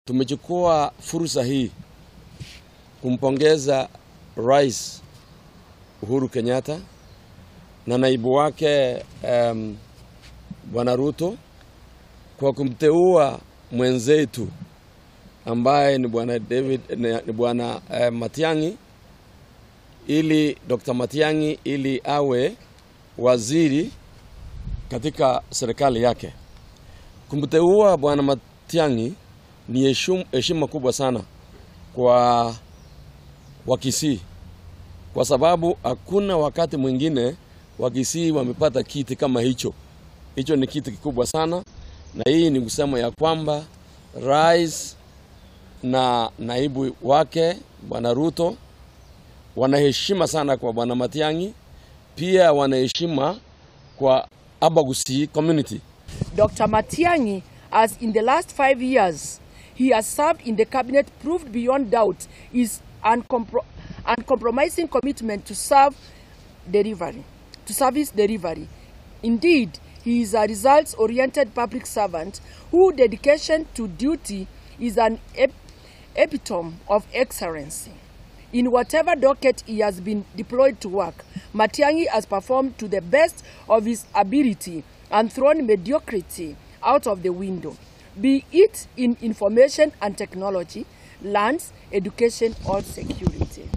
Tumechukua fursa hii kumpongeza Rais Uhuru Kenyatta na naibu wake Bwana Ruto kwa kumteua mwenzetu ambaye ni Bwana David, ni Bwana Matiang'i, ili Dr. Matiang'i ili awe waziri katika serikali yake. Kumteua Bwana Matiang'i ni heshima kubwa sana kwa Wakisii, kwa sababu hakuna wakati mwingine Wakisii wamepata kiti kama hicho. Hicho ni kiti kikubwa sana, na hii ni kusema ya kwamba Rais na naibu wake Bwana Ruto wanaheshima sana kwa Bwana Matiang'i, pia wanaheshima kwa Abagusii community. Dr. Matiang'i, as in the last 5 years he has served in the cabinet, proved beyond doubt his uncompromising commitment to service delivery. Indeed, he is a results-oriented public servant whose dedication to duty is an epitome of excellency. In whatever docket he has been deployed to work, Matiang'i has performed to the best of his ability and thrown mediocrity out of the window, be it in information and technology, lands, education, or security.